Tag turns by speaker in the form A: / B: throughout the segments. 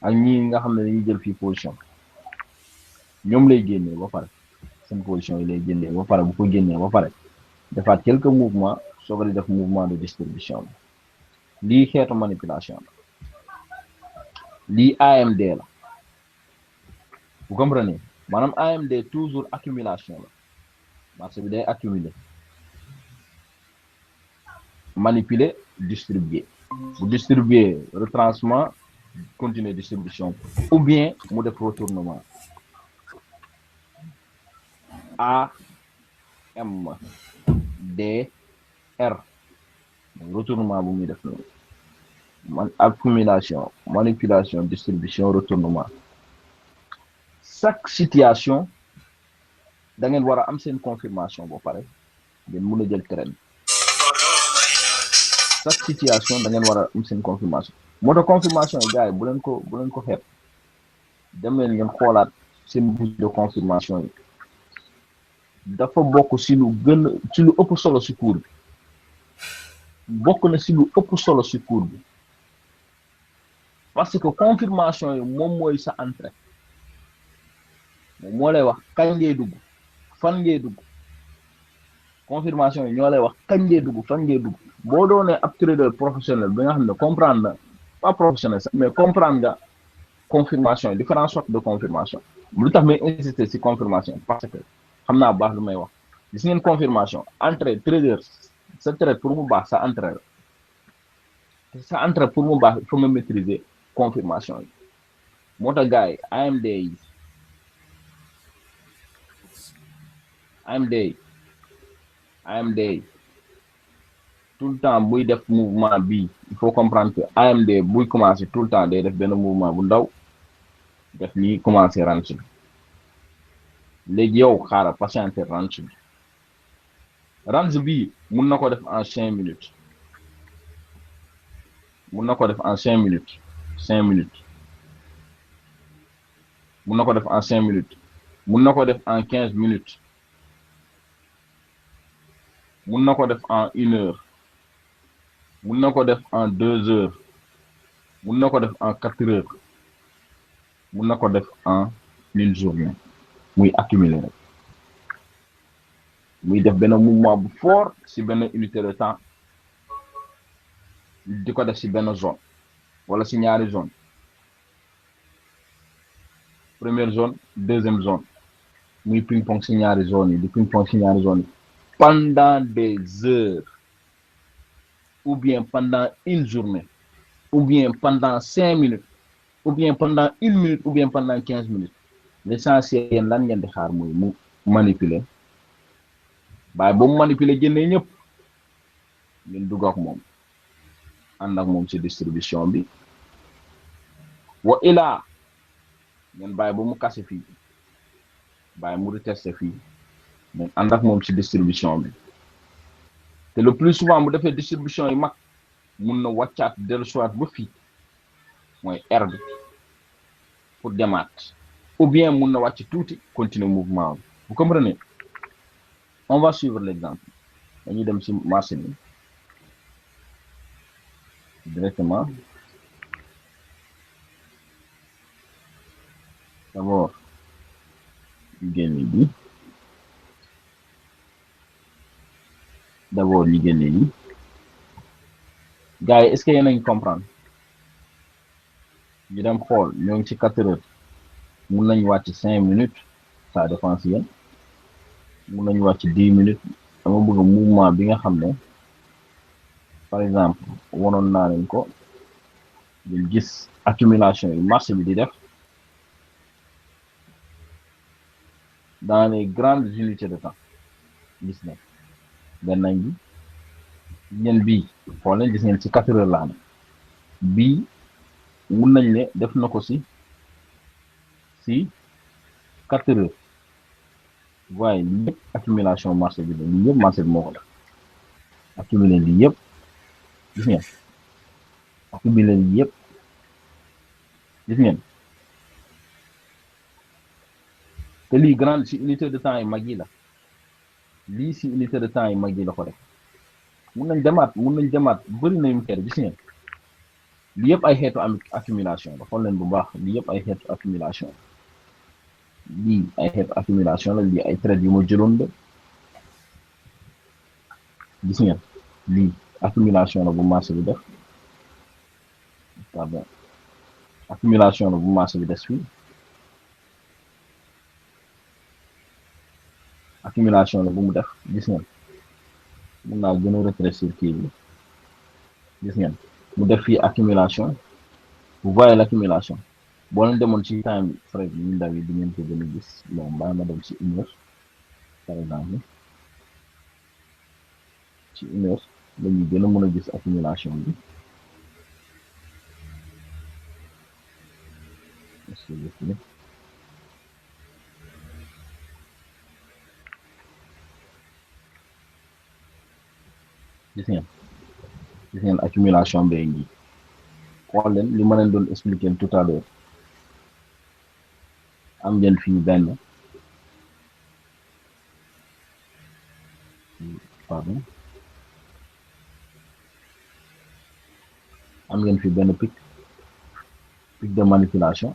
A: ak ñi nga xam ne dañuy jël fii position ñoom lay génnee ba pare seen position yi lay génnee ba pare bu ko génnee ba pare defaat quelques mouvements soog di def mouvement de distribution bi lii xeetu manipulation la lii AMD la vous comprenez maanaam AMD toujours accumulation la marché bi day accumuler manipuler distribuer bu distribuer retranchement continuer distribution ou bien mu def retournement A M D R retournement bu muy def noonu accumulation manipulation distribution retournement chaque situation da ngeen war a am seen confirmation ba pare ngeen mën a jël train chaque situation da ngeen war a am seen confirmation moo tax confirmation yi gars yi bu leen ko xeeb dem leen ngeen xoolaat seen bouche de confirmation yi dafa bokk si lu ëpp solo si cours bi bokk na si lu ëpp solo si cours bi parce que confirmation yi moom mooy sa entrée moom moo lay wax kañ ngay dugg fan ngay dugg confirmation yi ñoo lay wax kañ ngay dugg fan ngay dugg boo doonee ab trader professionnel bi nga xam ne comprendre na pas professionnel sax mais comprendre nga confirmation yi différentes sortes de confirmation lu tax may insister si confirmation parce que xam naa baax lu may wax gis ngeen confirmation entrée trader sa trade pour mu baax sa entrée la sa entrée pour mu baax il faut nga maîtriser confirmation yi moo tax gars yi AMD tout le temps buy def mouvement bi il faut comprendre que AMD buy commencer tout le temps day def benn mouvement bu ndaw def nii commencer range bi léegi yow xaaral patienter range bi mun na ko def en 5 minutes mun na ko def en 5 minutes 5 minutes mun na ko def en 5 minutes mun na ko def en 15 minutes mun na ko def en 1 heure mun na ko def en 2 heures mun na ko def en 4 heures mun na ko def en 1 journée muy accumuler rek muy def benn mouvement bu fort si benn unité de temps di ko def si benn zone wala si ñaari zone première zone deuxième zone muy ping pong si ñaari zone yi di ping pong si ñaari zone yi pendant des heures ou bien pendant une journée ou bien pendant 5 minutes ou bien pendant 1 minute ou bien pendant 15 minutes l'essentiel yéen lan ngeen di xaar mooy mu manipuler waaye ba mu manipuler génnee ñëpp ngeen dugg ak moom ànd ak moom ci distribution bi wa ilaa ngeen bàyyi ba mu kase fii bàyyi mu retester fii ngeen ànd ak moom ci distribution bi te le plus souvent bu defee distribution yi mag mun na wàccaat dellu soit ba fii mooy R bi pour demaat ou bien mun na wàcc tuuti continuer mouvement bi vous comprenez on va suivre l'exemple dañuy dem ci marché bi directement d'abord ñu génne bi d'abord ñu génne yi gars yi est-ce que yéen a ngi comprendre ñu dem xool ñoo ngi ci 4 heures mun nañu wàcc 5 minutes ça dépend si yéen mun nañu wàcc 10 minutes dama bëgg mouvement bi nga xam ne par exemple wonoon naa leen ko ngeen gis accumulation yi marché bi di def dans les grandes unités de temps gis nañ benn bi ngeen bii xool leen gis ngeen ci 4 heures laa ne bii mun nañ ne def na ko si 4 heures waaye lii yëpp accumulation marché bi la lii yëpp marché bi moo ko def accumulé lii yëpp gis ngeen accumulé lii yëpp gis ngeen te lii grande si unité de temps yi mag yi la lii si unité de temps yi mag yi la ko def mun nañ demaat bëri na yu mu kere gis ngeen li yëpp ay xeetu accumulation la xool leen bu baax li yëpp ay xeetu accumulation lii ay xeetu accumulation la lii ay traite yu ma jëloon la gis ngeen lii accumulation la bu marché bi def pardon accumulation la bu marché bi des fii accumulation la bu mu def gis ngeen mun naa gën a rétrécir kii bi gis ngeen mu def fii accumulation vous voyez l'accumulation boo leen demoon ci time frame yu ndaw yi di ngeen ko gën a gis bon bàyyi ma dem ci une heure par exemple ci une heure lañuy gën a mën a gis accumulation bi gis ngeen accumulation bee ngi xool leen li ma leen doon expliquer tout à l'heure am ngeen fii benn pardon am ngeen fii benn pic de manipulation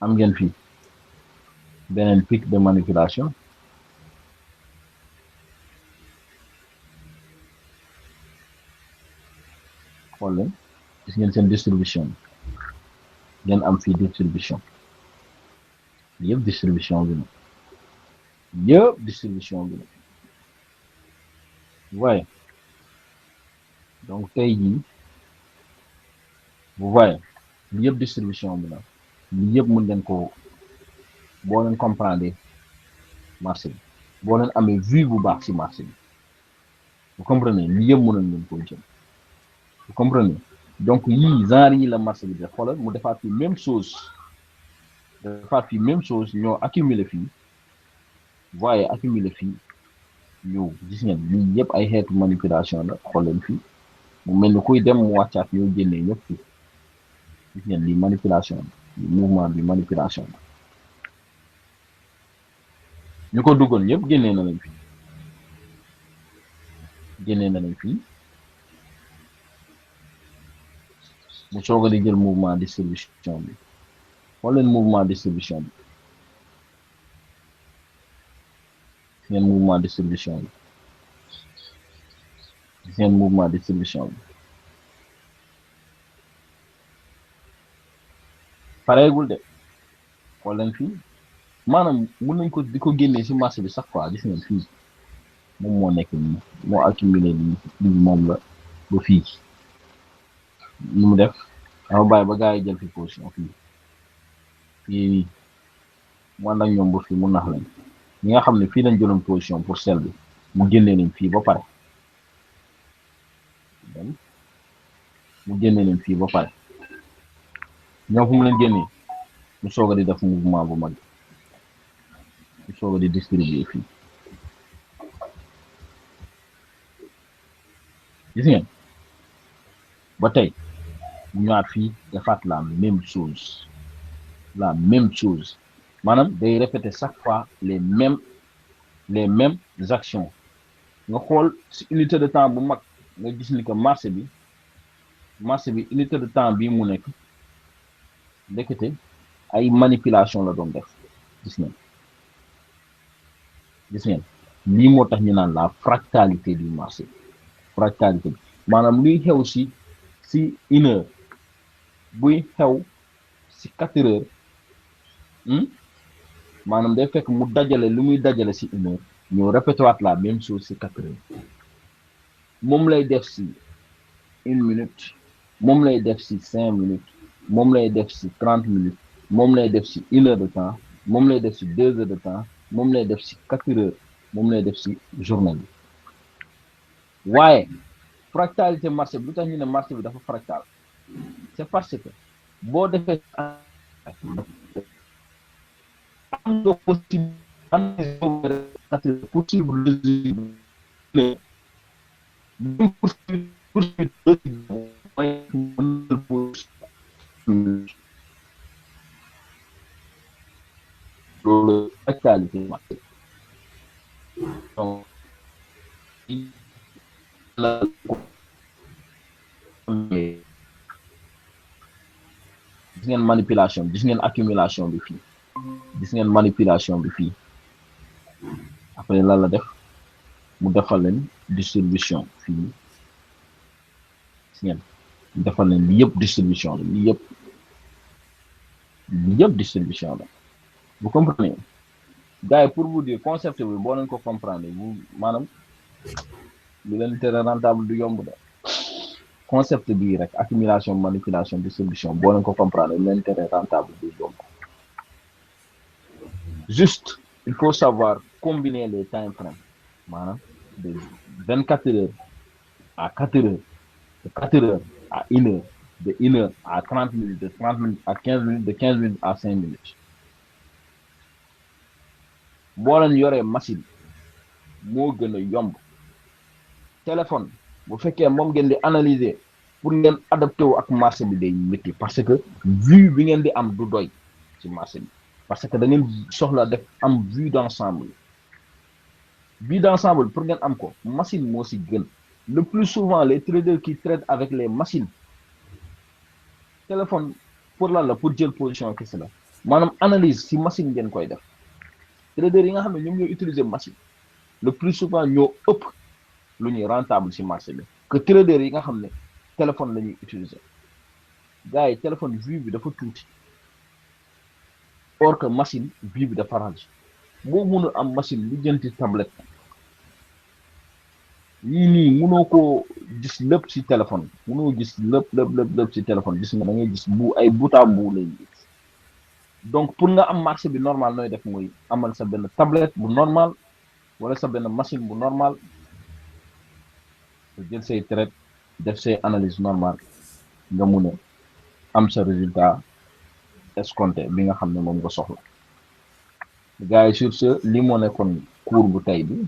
A: am ngeen fii beneen pic de manipulation xool leen gis ngeen seen distribution ngeen am fii distribution yëpp distribution bi la yëpp distribution bi la waaye donc tey jii vous voyez li yëpp distribution bi la li yëpp mën ngeen ko boo leen comprendre marché bi boo leen amee vue bu baax ci marché bi vous comprenez li yëpp mënoon ngeen ko jël vous comprenez donc yii genre yi la marché bi def xoolal mu defaat fi même chose ñoo accumuler fii voyez accumuler fii ñëw gis ngeen lii yëpp ay xeetu manipulation la xool leen fii mu mel ni kuy dem mu wàccaat ñoo génnee ñëpp fii gis ngeen lii manipulation la mouvement bi manipulation la ñu ko duggoon yëpp génnee na lañ fii mu soog a di jël mouvement distribution bi xool leen mouvement distribution bi ngeen mouvement distribution bi ngeen mouvement distribution bi pareegul de xool leen fii maanaam mën nañ ko di ko génnee ci marché bi chaque fois gis ngeen fii moom moo nekk nii moo accumulé lii moom la ba fii ni mu def dama bàyyi ba gars yi jël fi position fii nii mu ànd ak ñoom ba fii mu nax lañ ñi nga xam ne fii lañ jëloon position pour sell bi mu génnee leen fii ba pare ñoom fu mu leen génnee mu soog a di def mouvement bu mag mu soog a di distribuer fii gis ngeen ba tey mu ñëwaat fii defaat la même chose maanaam day répéter chaque fois les mêmes actions nga xool ci unité de temps bu mag nga gis ni que marché bi unité de temps bii mu nekk ndekete ay manipulation la doon def gis ngeen lii moo tax ñu naan la fractalité du marché fractalité bi maanaam luy xew ci une heure buy xew ci 4 heures maanaam day fekk mu dajale lu muy dajale ci une heure ñoo répété waat la même chose ci 4 heures moom lay def ci 1 minute moom lay def ci 5 minutes moom lay def ci 30 minutes moom lay def ci 1 heure de temps moom lay def ci 2 heures de temps moom lay def ci 4 heures moom lay def ci journée bi waaye fractalité marché bi lu tax ñu ne marché bi dafa fractal c'est parce que boo defee am nga loolu fractalité marché donc gis ngeen manipulation gis ngeen accumulation bi fii gis ngeen manipulation bi fii après lan la def mu defal leen distribution fii gis ngeen mu defal leen li yëpp distribution la li yëpp distribution la vous comprenez gars yi pour vous dire concept bi boo leen ko comprendre vous maanaam lu leen tere rentable du yomb de concept bii rek accumulation manipulation distribution boo leen ko comprendre lu leen tere rentable du yomb juste il faut savoir combiner les time frames maanaam de 24 heures à 4 heures de 4 heures à 1 heure de 1 heure à 30 minutes de 30 minutes à 15 minutes de 15 minutes à 5 minutes boo leen yoree machine moo gën a yomb téléphone bu fekkee moom ngeen di analyser pour ngeen adapté wu ak marché bi day métti parce que vue bi ngeen di am du doy ci marché bi parce que da ngeen soxla def am vue d'ensemble pour ngeen am ko machine moo si gën le plus souvent les traders qui traitent avec les machines téléphone pour lan la pour jël position kese la maanaam analyse si machine ngeen koy def traders yi nga xam ne ñoom ñoo utiliser machine le plus souvent ñoo ëpp lu ñuy rentable ci marché bi que traders yi nga xam ne téléphone la ñuy utiliser gars yi téléphone vue bi dafa tuuti or que machine vue bi dafa range boo mënul am machine lu jënti tablette yii nii mënoo ko gis lépp ci téléphone mënoo gis lépp ci téléphone gis nga da ngay gis bu ay buta bu lay gis donc pour nga am marché bi normal nooy def mooy amal sa benn tablette bu normal wala sa benn machine bu normal jël say traite def say analyse normale nga mun a am sa résultat escompté bi nga xam ne moom nga soxla gars yi sur ce li moo nekkoon cours bu tey bi